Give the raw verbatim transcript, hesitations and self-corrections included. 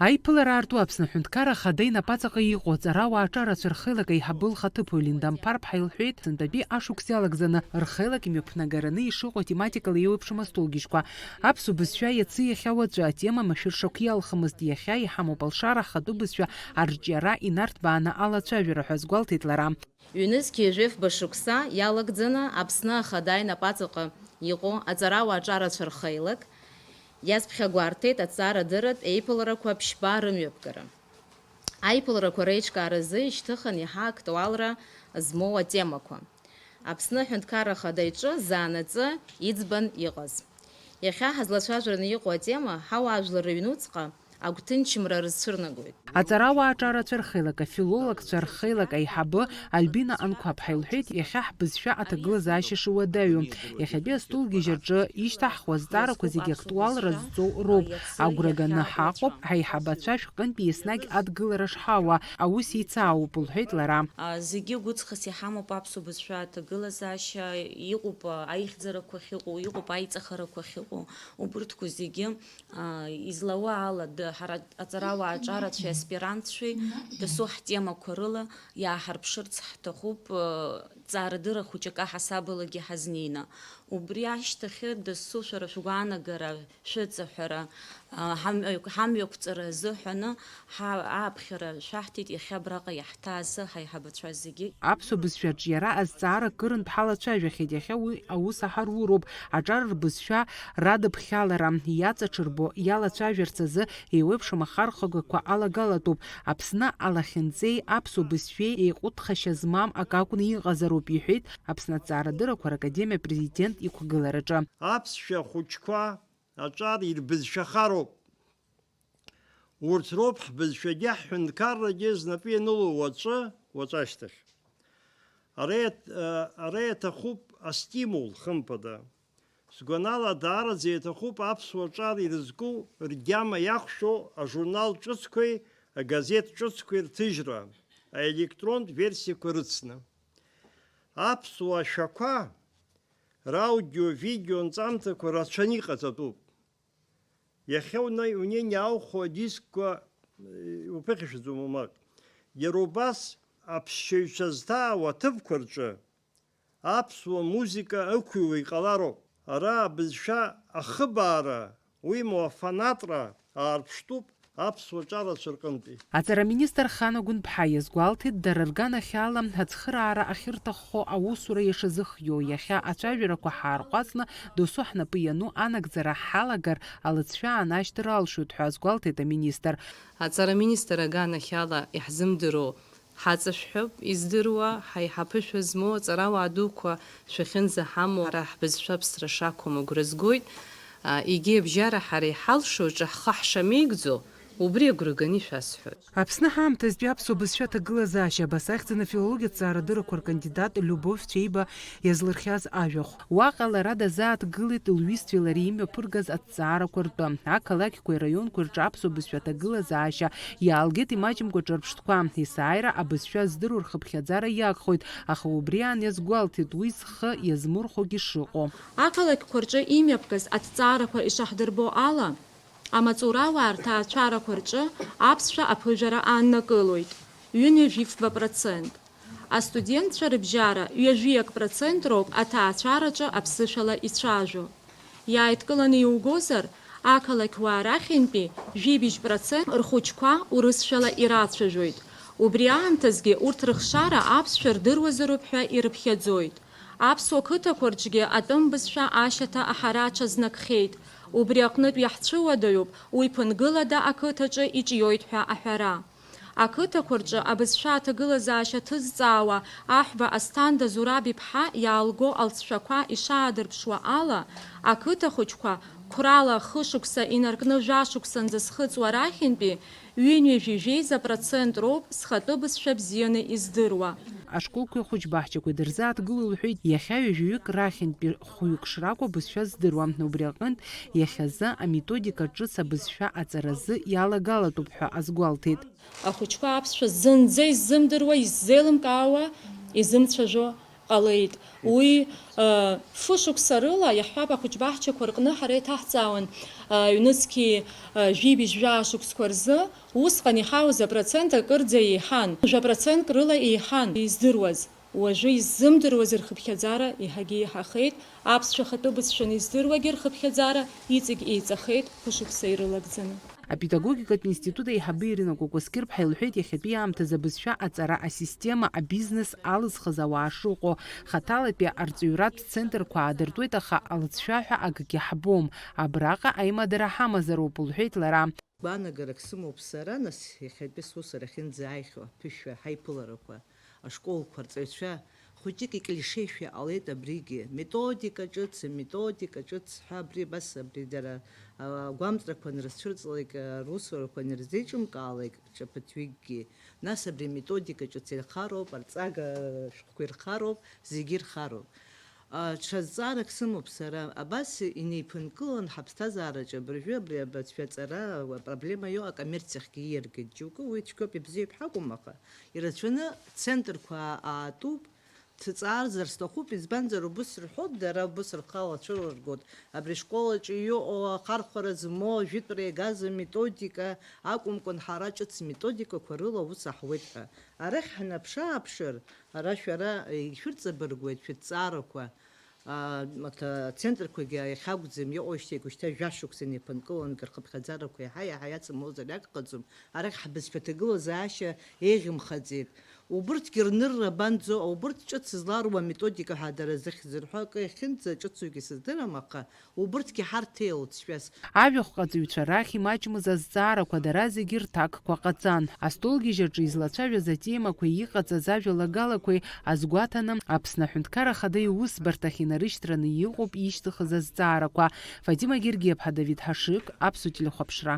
Аиԥылара аарту Аԥсны Аҳәынҭқарра Ахада инапаҵаҟа иҟоу аҵарауаа аҿарацәа рхеилак аеиҳабы лхаҭыԥуаҩ Линда Амԥар-ԥҳа илҳәеит, сынтәатәи ашықәсазы иалагӡаны рхеилак имҩаԥнагараны ишыҟоу тематикала еиуеиԥшым астолгьежьқәа. Аԥсуа бызшәа иацы иахьа уаҵәы атема машәыршақә иалхымызт, иахьа иҳамоуп алшара ахатәы бызшәа арҿиара инарҭбааны алацәажәара ҳәа азгәалҭеит лара. Ҩнызқь ҩажәи фба шықәса иалагӡаны Аԥсны Ахада инапаҵаҟа иҟоу аҵарауаа аҿарацәа рхеилак иацԥхьагәарҭеит аҭҵаарадырратә еиԥыларақәа ԥшьба рымҩаԥгара. Аиԥыларақәа реиҿкааразы ишьҭыхын иаҳа актуалра змоу атемақәа. Аԥсны Аҳәынҭқарра Ахада иҿы заанаҵы иӡбан иҟаз. Иахьа ҳазлацәажәараны иҟоу атема ҳауаажәлар рыҩнуҵҟа агәҭынчымра рызцәырнагоит. Аҵарауаа аҿарацәа рхеилак, афилологцәа рхеилак аиҳабы Альбина Анқәаԥҳа илҳәеит, иахьа ҳбызшәа аҭагылазаашьа шыуадаҩу. Иахьатәи астолгьежь аҿы ишьҭаҳхуа азҵаарақәа зегьы актуалра зҵоу роуп. Агәра ганы ҳаҟоуп ҳаиҳабацәа шәҟынтәи еснагь адгылара шҳауа, аус еицаауп, лҳәеит лара. А, зегьы гәыҵхас иҳамоуп аԥсуа бызшәа аҭагылазаашьа, иҟоуп, а, аихьӡарақәа ахьыҟоу, иҟоуп аиҵахарақәа ахьыҟоу, убырҭқәа зегьы, а, излауа ала, д-, ҳара аҵарауаа аҿарацәеи аспирантцәеи дасу ҳтемақәа рыла иааҳарԥшырц ҳҭахуп, а, ҵаарадырра хәыҷык аҳасабалагьы ҳазнеины. Убри ашьҭахьы дасу шәара шәгәаанагара, шәыҵаҳәара, а, ҳамҩа-, ҳамҩақәҵара азыҳәаны ҳа-, ааԥхьара шәаҳҭеит иахьа абраҟа иаҳҭааз ҳаиҳабацәа зегьы. Аԥсуа бызшәа аҿиара азҵаара кырынтә ҳалацәажәахьеит, иахьа уи аус аҳаруроуп, аҿар рбызшәа радыԥхьалара иаҵаҽырбо иалацәажәарц азы еиуеиԥшым ахархәагақәа алагалатәуп. Аԥсны алахьынҵеи аԥсуа бызшәеи еиҟәыҭхашьа змам акы акәны иҟазароуп, иҳәеит Аԥсны Аҭҵаарадыррақәа Ракадемиа Апрезидент иқәгылараҿы. Аԥсшәа хәыҷқәа аҿар ирбызшәахароуп. Урҭ роуп ҳбызшәагьы ҳҳәынҭқаррагьы знапы ианыло уаҵәы, уаҵәашьҭахь. Ара иаҭ-, ара иаҭахуп астимул, хымԥада. Сгәанала, даараӡа иаҭахуп аԥсуа ҿар ирызку ргьама иахәшәу ажурнал ҿыцқәеи агазеҭ ҿыцқәеи рҭыжьра, аелектронтә версиақәа рыцны. Аԥсуа шәақәа раудио-видео нҵамҭақәа рацәаны иҟаҵатәуп. Иахьа уна-, унеины иаухәо адискқәа, э, уԥыхьашәаӡом уамак. Иара убас аԥсшьаҩцәа зҭаау аҭыԥқәа рҿы аԥсуа музыка ықәыҩуа иҟалароуп. Ара абызшәа ахыбаара, уимоу афанатра аарԥштәуп аԥсуа ҿарацәа рҟынтәи. Аҵара аминистр Хана Гәынԥҳа иазгәалҭеит, дара рганахьала ацхыраара ахьырҭаххо аусура иашазыхиоу иахьа ацәажәарақәа ҳаарҟәаҵны, досу ҳнапы иану анагӡара ҳалагар, алыҵшәа аанашьҭыр алшоит ҳәа азгәалҭеит аминистр. Аҵара аминистр аганахьала иаҳзымдыруа ҳаҵашәҳәап, издыруа, ҳаиҳа ԥышәа змоу аҵарауаа дуқәа шәахьынӡаҳамоу, ҳара ҳбызшәа ԥсра шақәым агәра згоит, а, егьи абжьара ҳара иҳалшо рҿы ҳхы ҳшамеигӡо, убри агәра ганы ишәасҳәоит. Аԥсны ҳаамҭазтәи аԥсуа бызшәа аҭагылазаашьа абас ахьӡын афилологиатә ҵаарадыррақәа ркандидат Любовь Цәеиба иазлырхиаз ажәахә. Уаҟа лара дазааҭгылеит лҩызцәеи лареи имҩаԥыргаз аҭҵаарақәа ртәы. Ақалақьқәеи раионқәеи рҿы аԥсуа бызшәа аҭагылазаашьа иаалгеит имаҷымкәа ҿырԥштәқәа. Есааира абызшәа здыруа рхыԥхьаӡара иагхоит, аха убри аан иазгәалҭеит уи зхы иазмырхәогьы шыҟоу. Ақалақьқәа рҿы имҩаԥгаз аҭҵаарақәа ишаҳдырбо ала, амаҵурауаа рҭаацәарақәа рҿы аԥсшәа аԥыжәара ааннакылоит, ҩынҩажәи фба процент. Астудентцәа рыбжьара ҩажәиак процент роуп аҭаацәараҿы аԥсышәала ицәажәо. Иааидкыланы иугозар, ақалақьуаа рахьынтәи жәибжь процент рхәыҷқәа урысшәала ирацәажәоит. Убри аамҭазгьы урҭ рыхшара аԥсшәа рдыруазароуп ҳәа ирыԥхьаӡоит. Аԥсуа қыҭақәа рҿгьы атәым бызшәа ашьаҭа аҳара аҽазнакхьеит. Убри аҟнытә иаҳцәыуадаҩуп уи ԥынгылада ақыҭаҿы иҿиоит ҳәа аҳәара. Ақыҭақәа рҿы абызшәа аҭагылазаашьа ҭызҵаауа Аҳәба Асҭанда Зураб-иԥҳа иаалго алҵшәақәа ишаадырԥшуа ала, ақыҭа хәыҷқәа қәрала хышықәса инаркны жәашықәсанӡа зхыҵуа рахьынтәи ҩынҩажәи жәеиза процент роуп зхатәы бызшәа бзианы издыруа. Ашколқәеи ахәыҷбаҳчақәеи дырзааҭгыло лҳәеит, иахьа ҩажәаҩык рахьынтәи хәҩык шракәу абызшәа здыруам, убри аҟынтә иахьазы аметодика ҿыц абызшәа аҵаразы иалагалатәуп ҳәа азгәалҭеит. Ахәыҷқәа аԥсшәа зынӡа иззымдыруа, иззеилымкаауа изымцәажәо Ҟалеит. Уи, э, фышықәса рыла, иаҳҳәап, ахәыҷбаҳчақәа рҟны ҳара иҭаҳҵаауан, э, ҩнызқьи, э, жәибжь жәаа шықәсқәа рзы, усҟан иҳауз апроцент акырӡа еиҳан, жәа процентк рыла еиҳан издыруаз. Уажәы иззымдыруаз рхыԥхьаӡара еиҳагьы еиҳахеит, аԥсшәа ахатәы бызшәаны издыруагьы рхыԥхьаӡара иҵегь еиҵахеит, хәышықәса ирылагӡаны. Апедагогикатә институт аиҳабы Ирина Кәакәасқьыр-ԥҳа илҳәеит, иахьатәи аамҭазы абызшәа аҵара асистема, абизнес алызхыз ауаа шыҟоу. Хаҭалатәи арҵаҩратә центрқәа аадыртуеит, аха алҵшәа ҳәа акгьы ҳбом. Абраҟа аимадара ҳамазароуп, лҳәеит лара. Гәаанагарак сымоуп сара, нас, иахьатәи сусура ахьынӡааихьоу аԥышәа ҳаиԥыларақәа, ашколқәа, арҵаҩцәа хәыҷык иклишешәа иҟалеит абригьы. Методика ҿыц, методика ҿыц ҳәа абри абас абри дара, а, агәамҵрақәа анрызцәырҵлак, а, русурақәа анырзеиҿымкаалак, ҿаԥыҭҩыкгьы. Нас абри аметодика ҿыц ирхароуп, арҵага шәҟәқәа ирхароуп, зегьы ирхароуп. А, ҽа зҵаарак сымоуп сара. Абас инеиԥынкылан ҳаԥсҭазаараҿы абыржәы абри абацәа аҵара апроблема иоуа акоммерциахьгьы ииаргеит џьоукы, уи цәгьоуп, ибзиоуп ҳәа акәым, аха ирацәаны центрқәа аатуп, ҭҵаарзар сҭахуп, избанзар убыс рҳәоит, дара убыс рхала цәырыргоит. Абри ашкол аҿы иҟоу ахархәара змоу ажәытәра иагаз аметодика акәымкәан, ҳара ҿыц методикақәа рыла аус аҳуеит ҳәа. Арахь ҳнаԥшы-ааԥшыр, ара шәара ишәырҵабыргуеит шәыҭҵаарақәа. А, маҭа-, ацентрқәагьы иахьакәӡам, иҟоижьҭеи шьҭа жәа шықәса инеиԥынкылан, рхыԥхьаӡарақәа еиҳа-еиҳа иацымлозар иагхаӡом. Арахь ҳбызшәа ҭагылазаашьа еиӷьымхаӡеит. Убырҭгьы рнырра банӡо, убырҭ ҿыц зларуа аметодика ҳәа дара зыхьӡ рҳәо акы иахьынӡаҿыцугьы сыздырам, аха убырҭгьы ҳарҭеи алҵшәас. Ажәахәҟаҵаҩцәа рахь имаҷмыз азҵаарақәа дара зегьы рҭакқәа ҟаҵан. Астолгьежь аҿы излацәажәаз атемақәеи иҟаҵаз ажәалагалақәеи азгәаҭаны, Аԥсны Аҳәынҭқарра Ахада иусбарҭахь инарышьҭраны иҟоуп ишьҭыхыз азҵаарақәа. Фатима Гергиаԥҳа, Давид Ҳашыг, Аԥсуа телехәаԥшра.